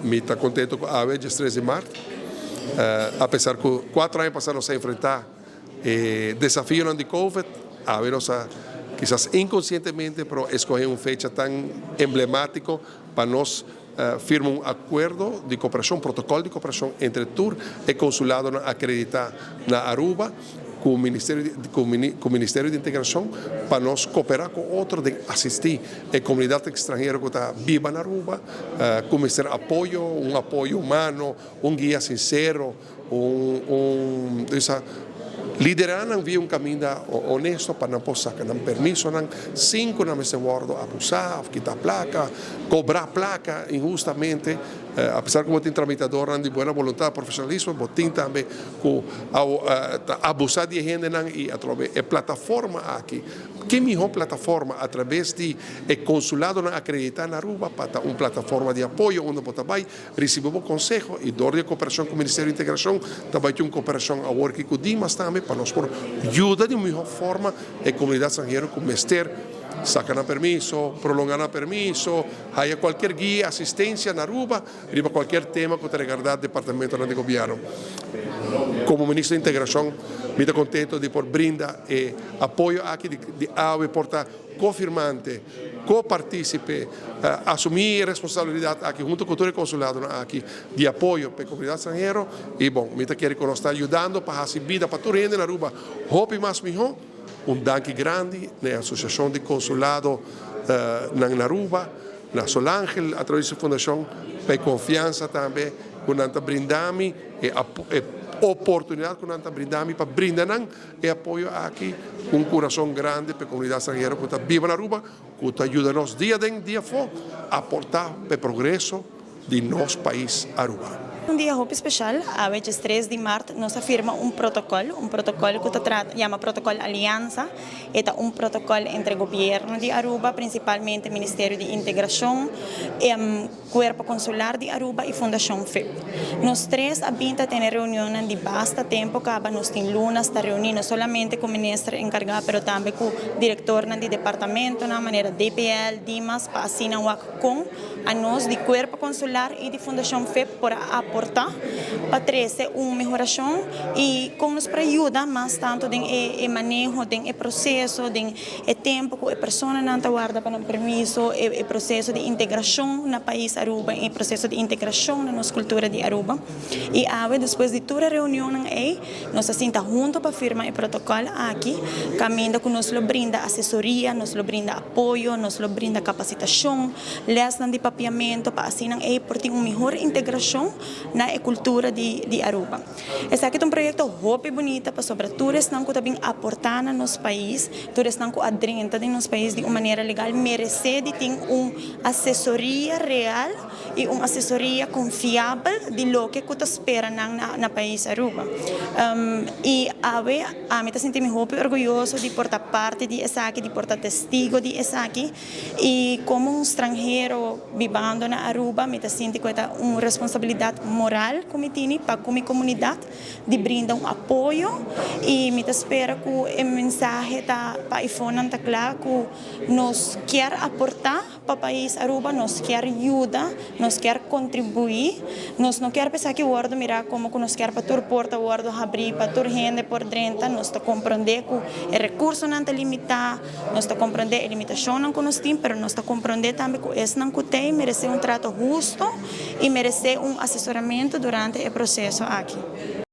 Mi ta contento cu awe, 13 di maart, apesar cu 4 aña pasa nos a enfrenta desafio di COVID, awe nos a, kisas inconscientemente, pero scoge un fecha tan emblematico pa nos firma un acuerdo di cooperacion, protocol di cooperacion entre tur e consulado acredita na Aruba cu Ministerio di Integracion pa nos coopera cu otro di asisti e comunidad stranhero cu ta biba na Aruba, cu apoyo, un apoyo humano, un guia sincero, un esey, lidera nan via un caminda honesto pa nan por saca nan permiso nan sin cu nan mester wordo abusa, kita placa, cobra placa inhustamente, apesar cu tin tramitador di buena voluntad, profesionalismo, bo tin tambe cu abusa di hende nan. Y atraves e plataforma aki, cu miho plataforma atraves di e consulado acredita na Aruba pa un plataforma di apoyo unda bo bay ricibi un conseho. Y door di cooperacion cu Ministerio di Integracion tambe tin un cooperacion awor cu Dimas tambe pa nos por yuda di un miho forma e comunidad stranhero cu mester saca nan permiso, prolonga nan permiso, haya cualkier guia, asistencia na Aruba, riba cualkier tema cu ta regarda departamento di gobierno. Como Minister di Integracion, mi ta contento di por brinda e apoyo aki di awe por ta co-firmante, co-participe, asumi responsabilidad aki hunto cu tur e consulado aki di apoyo pa e comunidad stranhero. Y bon, mi kier cu nos ta yudando pa haci bida pa tur hende na Aruba hopi mas miho. Un danki grandi na Asociacion di Consulado na Aruba, na Solangel, atraves di fundacion, pa confiansa tambe cu nan ta brinda mi e oportunidad cu nan ta brinda mi pa brinda nan e apoyo aki, un curason grandi pa e comunidad stranhero cu ta biba na Aruba, cu ta yuda nos dia aden dia afo, aporta pa e progreso di nos pais Aruba. Un dia hopi special, awe 3 di maart, nos a firma un protocol cu ta yama Protocol Alianza. E ta un protocol entre gobierno di Aruba, principalmente Ministerio di Integracion, Cuerpo Consular di Aruba y Fundacion FIP. Nos tres a bin ta tene reunion di basta tempo caba, nos tin luna ta reuni no solamente cu minister encarga, pero tambe cu director di departamento, na manera DPL, DIMAS, pa asina cu nos di Cuerpo Consular y di Fundacion FIP por aporta pa trece un mehoracion y con nos por yuda mas tanto den e maneho, den e proceso, den e tempo cu e persona nan ta warda pa un permiso, e proceso di integracion na pais Aruba y proceso di integracion na nos cultura di Aruba. Y awe, despues di tur e reunion ey, nos a sinta hunto pa firma e protocol aki, caminda cu nos lo brinda asesoria, nos lo brinda apoyo, nos lo brinda capacitacion, les di papiamento, pa asina ey por tin un miho integracion na cultura di Aruba. Esaki ta un proyecto hopi bunita pasobra tur esnan cu ta bin aporta na nos pais, tur esnan cu a drenta den nos pais di un manera legal, merece di tin un asesoria real y un asesoria confiabel di loke cu ta spera na pais Aruba. Y awe, ami ta sinti mi hopi orguyoso di por ta parte di esaki, di por ta testigo di esaki. Y como un stranhero bibando na Aruba, mi ta sinti cu ta un responsabilidad moral cu mi tin pa cu mi comunidad di brinda un apoyo. Y mi ta spera cu e mensahe ta pa iPhone ta cla cu nos kier aporta pa pais Aruba, nos kier yuda, nos kier contribui, nos no kier pensa cu wordo mira como cu nos kier pa tur porta wordo habri, pa tur hende por drenta. Nos ta comprende cu e recurso nan ta limita, nos ta comprende e limitacion nan cu nos tin, pero nos ta comprende tambe cu esnan cu tin merece un trato husto y merece un asesoramento durante e proceso aki.